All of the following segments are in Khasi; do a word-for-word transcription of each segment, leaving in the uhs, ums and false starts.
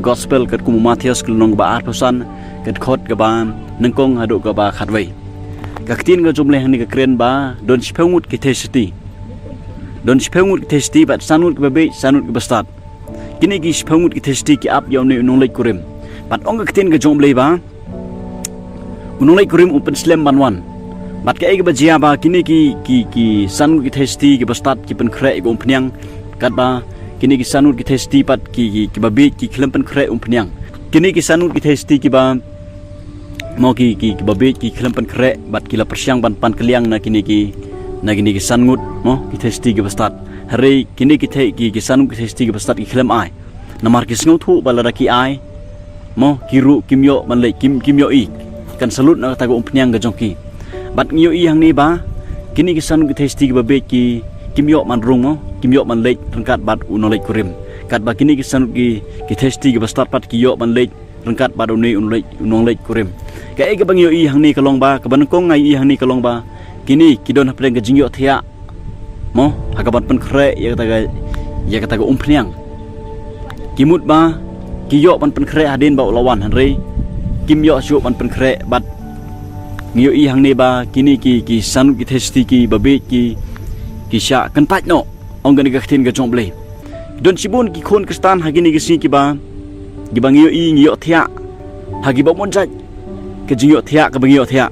Gospel katkum u Mathaios ka lynnong kaba arphew san, ka dkhot kaba nyngkong haduh kaba khatwei. Ka ktien ka jong U Blei hangne ka kren ba don shiphew ngut ki theisotti. Don shiphew ngut ki theisotti bad san ngut kiba bieit, san ngut kiba stad. Kine ki shiphew ngut ki theisotti ki ap ïa une u nongleit kurim. Bad ong ka ktien ka jong U Blei ba u nongleit kurim u pynslem ban wan. Bad kaei kaba jia ba kine ki, ki, ki san ngut ki theisotti kiba stad ki pynkhreh ïa ka umphniang, katba kine ki san ngut ki theisotti pat ki, ki, kiba bieit ki khlem pynkhreh umphniang. Kine ki san ngut ki theisotti kiba, mo, ki, ki, kiba bieit ki khlem pynkhreh bad ki la pyrshang ban pan kylliang na kine ki, na kine ki san ngut, mo, ki theisotti kiba stad. Hynrei kine ki thei, ki, ki san ngut ki theisotti kiba stad ki khlem ai. Namar ki sngewthuh ba lada ki ai, mo, ki ruh kim ïoh ban leit, kim, kim ïohi. Kan sa lut na kata ka umphniang ka jong ki. Bad ngi ïohi hangne ba kine ki san ngut ki theisotti kiba bieit ki, kim ïoh ban rung, mo, kim ïoh ban leit ryngkat bad u nongleit kurim. Katba kine ki san ngut ki, ki theisotti kiba stad pat ki ïoh ban leit ryngkat bad une u nongleit, u nongleit kurim. Kaei kaba ngi ïohi hangne ka long ba, kaba nyngkong nga ïohi hangne ka long ba kine ki don hapdeng ka jingïohthiah, mo, ha kaba pynkhreh ïa kata ka, ïa kata ka umphniang. Ki mut ba ki ïoh ban pynkhreh hadien ba u la wan, hynrei kim ïoh shuh ban pynkhreh. Bad ngi ïohi hangne ba kine ki, ki san ngut ki theisotti kiba bieit ki, ki shah kyntait noh, ong kane ka ktien ka jong U Blei. Don shibun ki khun Khristan ha kine ki sngi kiba, kiba ngi ïohi ngi ïohthiah ha kiba bun jait ka jingïohthiah kaba ngi ïohthiah.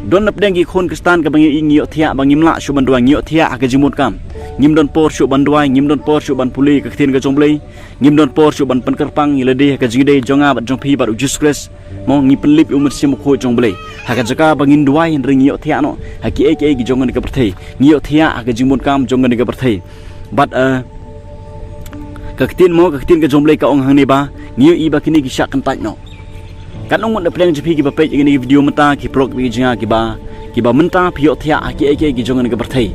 Don napdeng ki khun Khristan kaba ngi ïohi ngi ïohthiah ba ngim lah shuh ban duwai, ngi ïohthiah ha ka jingbun kam. Ngim don por shuh ban duwai, ngim don por shuh ban pule ka ktien ka jong U Blei. Ngim don por shuh ban pynkyrpang ïa lade ha ka jingïadei jong nga bad jong phi bad u Jisu Khrist. Mo, ngi pynlip ïa u Mynsiem Bakhuid jong U Blei. Ha ka jaka ba ngin duwai hynrei ngi ïohthiah noh ha kiei kiei ki jong kane ka pyrthei. Ngi ïohthiah ha ka jingbun kam jong kane ka pyrthei. Bad, eh, ka ktien, mo, ka ktien ka jong U Blei ka ong hangne ba ngi ïohi ba kine ki shah kyntait noh. Katno ngut napdeng jong phi kiba peit ïa kane ka video mynta, ki paralok bad ki jong nga kiba, kiba mynta phi ïohthiah ha kiei kiei ki jong kane ka pyrthei.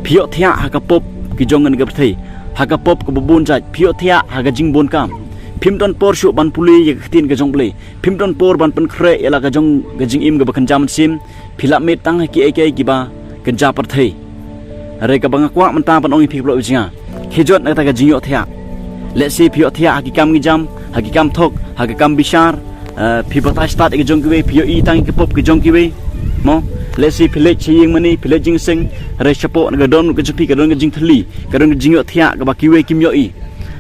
Phi ïohthiah ha ka pop ki jong kane ka pyrthei, ha ka pop kaba bun jait. Phi ïohthiah ha ka jingbun kam. Phim don por shuh ban pule ïa ka ktien ka jong U Blei. Phim don por ban pynkhreh ïa la ka jong ka jingim kaba kynja mynsiem. Phi lah mih tang ha kiei kiei kiba kynja pyrthei. Hynrei kaba nga kwah mynta ban ong ïa phi, ki paralok bad ki jong nga, khie jot na kata ka jingïohthiah. Lehse phi ïohthiah ha ki kam ngi jam, ha ki kam thok, ha ki kam bishar, eh, phi batai stad ïa ki jong kiwei, phi ïohi tang ïa ki pop ki jong kiwei. Mo, lehse phi leit sha ïing mane, phi leit jingïaseng, hynrei shapoh na ka dohnud ka jong phi ka don ka jingthylli, ka don ka jingïohthiah kaba kiwei kim ïohi.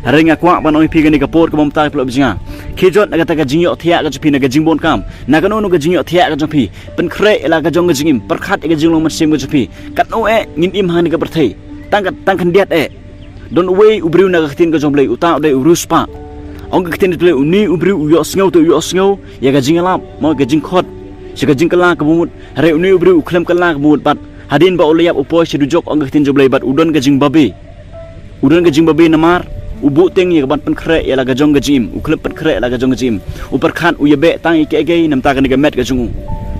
Hynrei nga kwah ban ong ïa phi kane ka por kaba mynta, ki paralok bad ki jong nga, khie jot na kata ka jingïohthiah ka jong phi, na ka jingbun kam, na kano kano ka jingïohthiah ka jong phi. Pynkhreh ïa la ka jong ka jingim, pyrkhat ïa ka jinglong mynsiem ka jong phi. Katno eh ngin im ha kane ka pyrthei? Tang ka, tang khyndiat eh. Don uwei u briew na ka ktien ka jong U Blei, uta u dei u riewspah. Ong ka ktien U Blei, une u briew u ïohsngew te u ïohsngew ïa ka jingïalap, mo, ka jingkhot sha ka jingkylla kaba mut. Hynrei une u briew u khlem kylla kaba mut, bad hadien ba u la ïap u poi sha dujok, ong ka ktien jong U Blei, bad u don ka jingbabe. U don ka jingbabe namar u buh teng ïa ka ban pynkhreh ïa la ka jong ka jingim, u khlem pynkhreh ïa la ka jong ka jingim. U pyrkhat u ïabeh tang ïa kiei kiei na bynta kane ka met ka jong u,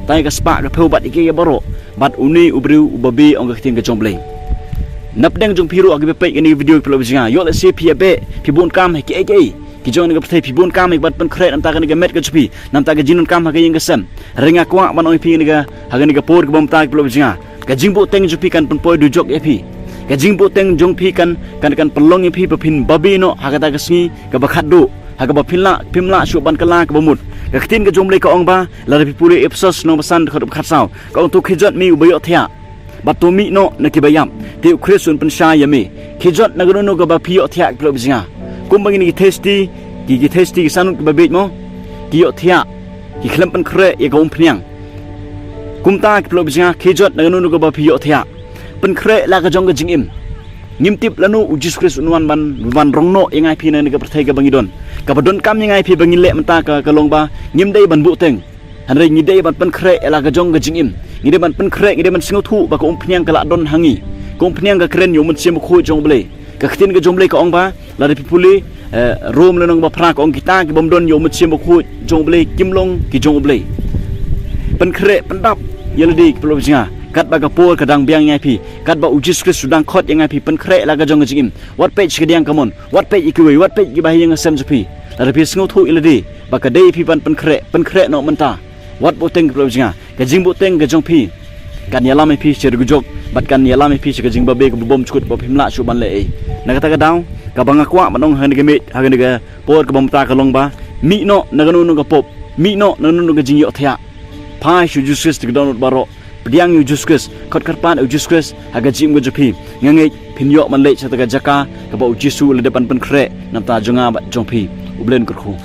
tang ïa ka spah ka phew bad ïa kiei kiei baroh. Bad une u briew u babe, ong ka ktien ka jong U Blei. Napdeng jong phi ruh ha kiba peit kane ka video, ki paralok bad ki jong nga, ïoh lehse phi ïabeh, phi bun kam ha kiei kiei ki jong kane ka pyrthei, phi bun kam ha ka ban pynkhreh na bynta kane ka met ka jong phi, na bynta ka jingdonkam ha ka ïing ka sem. Hynrei nga kwah ban ong ïa phi kane ka, ha kane ka por kaba mynta, ki paralok bad ki jong nga, ka jingbuh teng jong phi kan pynpoi dujok ïa phi. Ka jingbuh teng jong phi kan, kan, kan pynlong ïa phi ba phin babe noh ha kata ka sngi kaba khatduh, ha kaba phin lah, phim lah shuh ban kylla kaba mut. Ka ktien ka jong U Blei ka ong ba, lada phi pule Ephesos lynnong ba san, dkhot ba khatsaw, ka ong, to khie jot me uba ïohthiah, bad to mih noh na kiba ïap, te U Khrist un pynshai ïa me. Khie jot na kano kano kaba phi ïohthiah, ki paralok bad ki jong nga. Kumba kine ki theisotti, ki, ki theisotti ki san ngut kiba bieit, mo, ki ïohthiah, ki khlem pynkhreh ïa ka umphniang. Kumta, ki paralok bad ki jong nga, khie jot na kano kano kaba phi ïohthiah, pynkhreh la ka jong ka jingim. Ngim tip lano U Jisu Khrist un wan ban, ban rong noh ïa nga ïa phi na kane ka pyrthei kaba ngi don. Kaba donkam ïa nga ïa phi ba ngin leh mynta ka, ka long ba ngim dei ban buh teng, hynrei ngi dei ban pynkhreh ïa la ka jong ka jingim. Ngi dei ban pynkhreh, ngi dei ban sngewthuh ba ka umphniang ka la don ha ngi. Ka umphniang ka kren ïa U Mynsiem Bakhuid jong U Blei. Ka ktien ka jong U Blei ka ong ba, lada phi pule, eh, Rom lynnong ba phra, ka ong, kita ki bym don ïa U Mynsiem Bakhuid jong U Blei kim long ki jong U Blei. Pynkhreh pyndap ïa lade, ki paralok bad ki jong nga, katba ka por ka dang biang ïa phi, katba U Jisu Khrist u dang khot ïa nga ïa phi, pynkhreh la ka jong ka jingim. Wat peit sha ka diang kamon, wat peit ïa kiwei, wat peit ïa kiba ha ïing ha sem jong phi. Lada phi sngewthuh ïa lade ba ka dei phi ban pynkhreh, pynkhreh noh mynta. Wat buh teng, ki paralok bad ki jong nga. Ka jingbuh teng ka jong phi kan ïalam ïa phi sha dujok, bad kan ïalam ïa phi sha ka jingbabe kaba bymjukut ba phim lah shuh ban leh ei. Na kata ka daw, Kaba nga kwah ban ong ha kane ka miet, ha kane ka por kaba mynta ka long ba, mih noh na kano kano ka pop, mih noh na kano kano ka jingïohthiah. Phai sha u Jisu Khrist da ka dohnud baroh, pdiang ïa u Jisu Khrist, khot kyrpad ïa u Jisu Khrist ha ka jingim ka jong phi. Nga ngeit phin ïoh ban leit sha kata ka jaka kaba u Jisu u la dep ban pynkhreh na ka bynta jong nga bad jong phi. U Blei un kyrkhu.